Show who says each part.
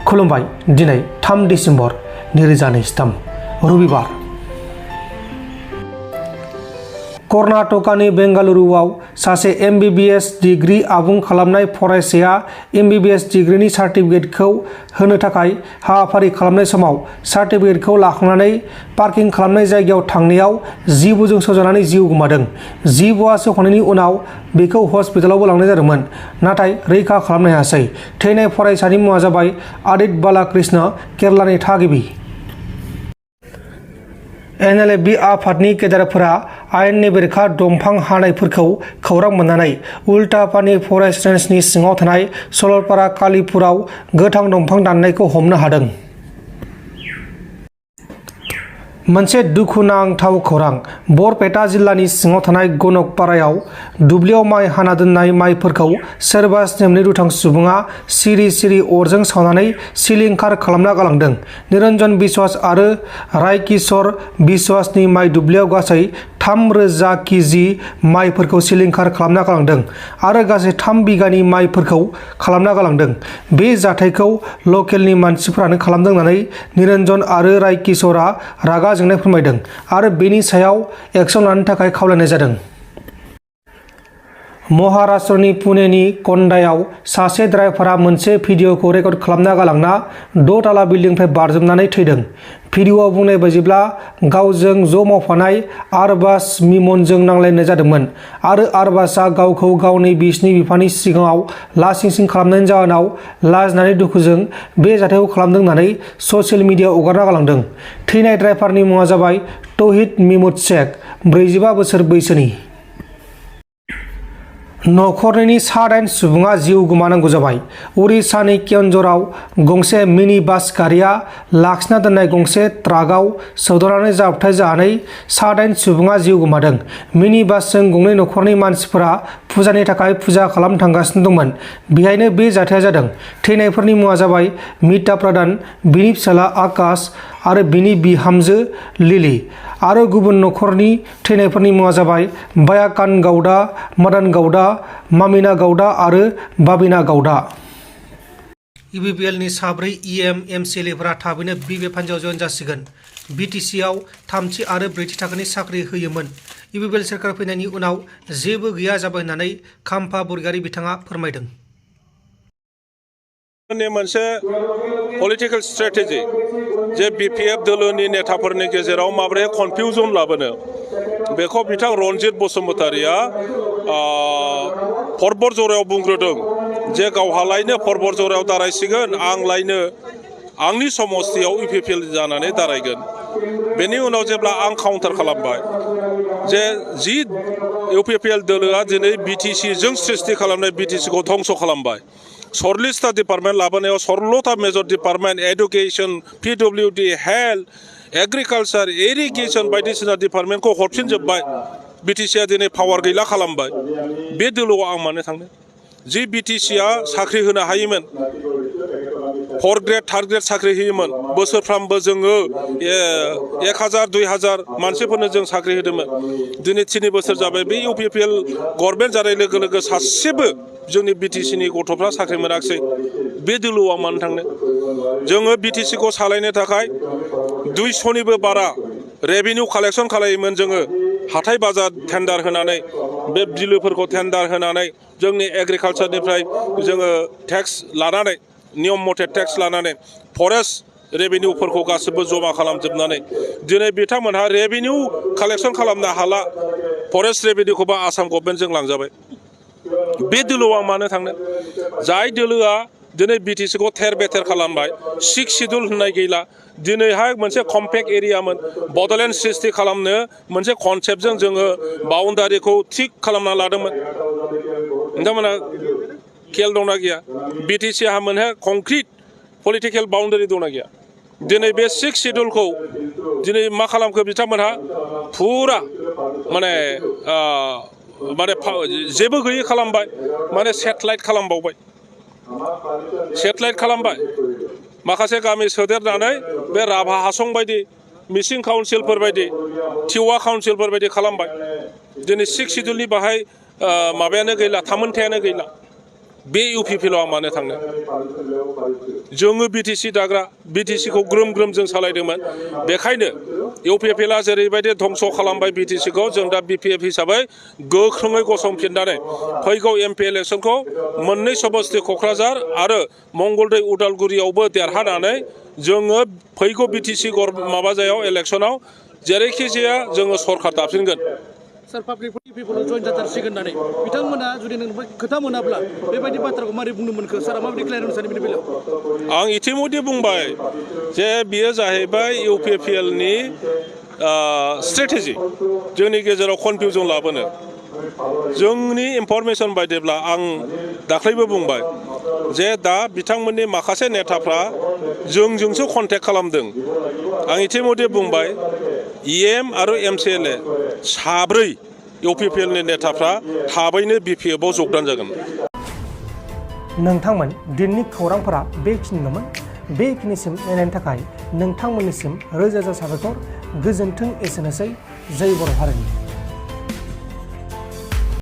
Speaker 1: खुलुमबाय दिनै 3 डिसेम्बर 2023 रबिबार कर्नाटकानि बेंगालुरुआव सासे MBBS डिग्री आबुं खालामनाय फरायसाया MBBS डिग्रीनि सार्टिफिकेटखौ होनो थाखाय हाबाफारि खालामनाय समाव सार्टिफिकेटखौ लाखांनानै पार्किं खालामनाय जायगायाव थांनायाव जिबौजों सौजानानै जिउ गोमादों। जिबौआ सौखांनायनि उनाव बेखौ हस्पिटालावबो लांनाय जादोंमोन, नाथाय रैखा खालामनो हायासै। थैनाय फरायसानि मुङा जाबाय आदित्य बालाकृष्ण, केरलानि थागिबि। NLFB आफादनि गेदेरफोरा आयेननि बेरेखा दंफां हानायफोरखौ खौरां मोननानै उल्टापानि फरेस्ट रेन्जनि सिङाव थानाय सलरपारा कालीपुराव गोथां दंफां दाननायखौ हमनो हादों। मोनसे दुखुनांथाव खौरां, बरपेटा जिल्लानि सिङाव थानाय गनकपारायाव दुब्लियाव माइ हाना दोननाय माइफोरखौ सोरबा स्नेमनि दुथां सुबुङा सिरि सिरि अरजों सावनानै सिलिंखार खालामना गालांदों। निरन्जन बिश्वास आरो रायकिशोर बिश्वासनि माइ दुब्लियाव गासै 3,000 केजि माइफोरखौ सिलिंखार खालामना गालांदों आरो गासै 3 बिगानि माइफोरखौ खालामना गालांदों। बे जाथायखौ लकेलनि मानसिफोरानो खालामदों होननानै निरन्जन आरो रायकिशोरआ रागा जोंनाय फोरमायदों आरो बेनि सायाव एक्सन लानो थाखाय खावलायनाय जादों। महाराष्ट्रनि पुणेनि कन्डायाव सासे ड्राइभारा मोनसे भिडिअखौ रेकर्ड खालामना गालांना 6 ताला बिल्डिंनिफ्राय बारजुमनानै थैदों। भिडिअआव बुंनाय बायदिब्ला गावजों ज' मावफानाय आरबाज मिमनजों नांलायनाय जादोंमोन आरो आरबाजआ गावखौ गावनि बिसिनि बिफानि सिगाङाव लासिंसिं खालामनायनि जाहोनाव लाजिनानै दुखुजों बे जाथायखौ खालामदों होननानै ससियेल मिडियाआव हगारना गालांदों। थैनाय ड्राइभारनि मुङा जाबाय तौहिद महमुद शेख, 45 बोसोर बैसोनि। नखरनि 8 सुबुङा जिउ गोमानांगौ जाबाय। उरिष्यानि केन्झरआव गंसे मिनि बास गारिया लाखिना दोननाय गंसे ट्राकआव सौदावनानै जाब्रबथाय जानानै 8 सुबुङा जिउ गोमादों। मिनि बासजों गंनै नखरनि मानसिफोरा फुजानि थाखाय फुजा खालामनो थांगासिनो दंमोन। बेहायनो बे जाथाया जादों। थैनायफोरनि मुङा जाबाय मिता प्रधान, बिनि फिसाला आकाश आरो बिनि बिहामजो लिलि आरो गुबुन नखरनि थैनायफोरनि मुङा जाबाय बायाकान गौडा, मदन गौडा, मामिना गौडा आरो बाबिना गौडा। UPPLनि 4 EM MCLAफोरा थाबैनो BBF हान्जायाव जयेन जासिगोन। BTCआव 3थि आरो 4थि थाखोनि साख्रि होयोमोन। UPPL सोरखार फैनायनि उनाव जेबो गैया जाबाय होननानै खाम्फा बरगयारी बिथाङा फोरमायदों।
Speaker 2: मोनसे पलिटिकेल स्ट्रेटेजि जे BPF दोलोनि नेताफोरनि गेजेराव माबोरै कनफिउजन लाबोनो, बेखौ बिथां रनजित बसुमतारीया परबत जरायाव बुंग्रोदों जे गावहालायनो परबत जरायाव दारायसिगोन, आंलायनो आंनि समस्तियाव UPPL जानानै दारायगोन। बेनि उनाव जेब्ला आं काउन्टार खालामबाय जे जि UPPL दोलोआ दिनै BTCजों सृष्टि खालामनाय BTCखौ धंस खालामबाय, 40टा डिपार्टमेन्ट लाबोनायाव 16टा major department, education, PWD, health, agriculture, irrigation बायदिसिना डिपार्टमेन्टखौ हरफिनजोब्बाय। BTCआ दिनै पावार गैला खालामबाय। बे दोलोआव आं मानो थांनो? जि BTCआ साख्रि होनो हायोमोन, 4 ग्रेड 3 ग्रेड साख्रि होयोमोन, बोसोरफ्रामबो जोङो 1000 2000 मानसिफोरनो जों साख्रि होदोंमोन। दिनै 3 बोसोर जाबाय बे UPPL गभर्नमेन्ट जानाय लोगो लोगो सासेबो जोंनि BTCनि गथ'फ्रा साख्रि मोनाखिसै। बे दोलोआव मानो थांनो? जोङो BTCखौ सालायनो थाखाय 200निबो बारा रेभिनिउ कालेक्सन खालायोमोन। जोङो हाथाय बाजार टेन्डार होनानै, बे बिलोफोरखौ टेन्डार होनानै, जोंनि एग्रिकालचारनिफ्राय जोङो टेक्स लानानै, नियम मथे टेक्स लानानै, फरेस्ट रेभिनिउफोरखौ गासिबो जमा खालामजोबनानै दिनै बिथांमोनहा रेभिनिउ कालेक्सन खालामनो हाला। फरेस्ट रेभिनिउखौबो आसाम गभर्नमेन्टजों लांजाबाय। बे दोलोआव मानो थांनो? जाय दोलोआ दिनै BTCखौ थेर बेथेर खालामबाय, 6 सिडुल होननाय गैला। दिनैहाय मोनसे कम्पेक्ट एरियामोन, बड'लेण्ड सृष्टि खालामनो मोनसे कनसेप्टजों जोङो बाउन्डारिखौ थिग खालामना लादोंमोन। नोंथांमोना खेल दंना गैया? BTCहा मोनसे कंक्रिट पलिटिकेल बाउन्डारि दंना गैया? दिनै बे 6 सिडुलखौ दिनै मा खालामखो बिथांमोनहा? फुरा माने जेबो गैयै खालामबाय, माने सेटेलाइट खालामबावबाय। सेटेलाइट खालामबाय, माखासे गामि सोदेरनानै बे राभा हासं बायदि, मिसिं काउन्सिलफोर बायदि, टिवा काउन्सिलफोर बायदि खालामबाय। दिनै 6 सिडुलनि बाहाय माबायानो गैला, थामोनथायानो गैला। बे इउपिपिएलआव आं मानो थांनो जोङो बिटिसि दाग्रा बिटिसिखौ ग्रोम ग्रोम जों सालायदोंमोन बेखायनो इउपिपिएलआ जेरैबायदि धंस' खालामबाय बिटिसिखौ जों दा बिपिएफ हिसाबै गोख्रोङै गसंफिननानै फैगौ एमपि इलेक्सनखौ मोननै समस्ति क'क्राझार आरो मंगलदै उदालगुरियावबो देरहानानै जोङो फैगौ बिटिसि माबाजायाव इलेक्सनाव जेरैखि जाया जोङो सरकार दाफिनगोन
Speaker 3: सार पाब्लिक पिपल जइन जाथारसिगोन होननानै बिथांमोना जुदि नोंनिफ्राय खोथा मोनाब्ला बेबायदि बाथ्राखौ मारै बुंनो मोनखो सारा माबायदि क्लियार होनो सानो बेनि बेलायाव
Speaker 2: आं इतिमধ্যे बुंबाय जे बियो जाहैबाय इउपिपिएलनि स्ट्रेटेजि जोंनि गेजेराव कनफिउजन लाबोनो जोंनि इनफरमेसन बायदिब्ला आं दाख्लैबो बुंबाय जे दा बिथांमोननि माखासे नेताफ्रा जोंजोंसो कन्टेक्ट खालामदों आं इतिमধ্যे बुंबाय इएम आरो एमसिएलए साब्रै इउपिपिएलनि नेताफ्रा थाबैनो बिपिएफआव जगदान जागोन
Speaker 1: नोंथांमोन दिननि खौरांफोरा बेखिनिल'मोन बेखिनिसिम नायनायनि थाखाय नोंथांमोननिसिम रोजा रोजा साबायखर गोजोन्थों एसेनोसै जै बर' हारिनि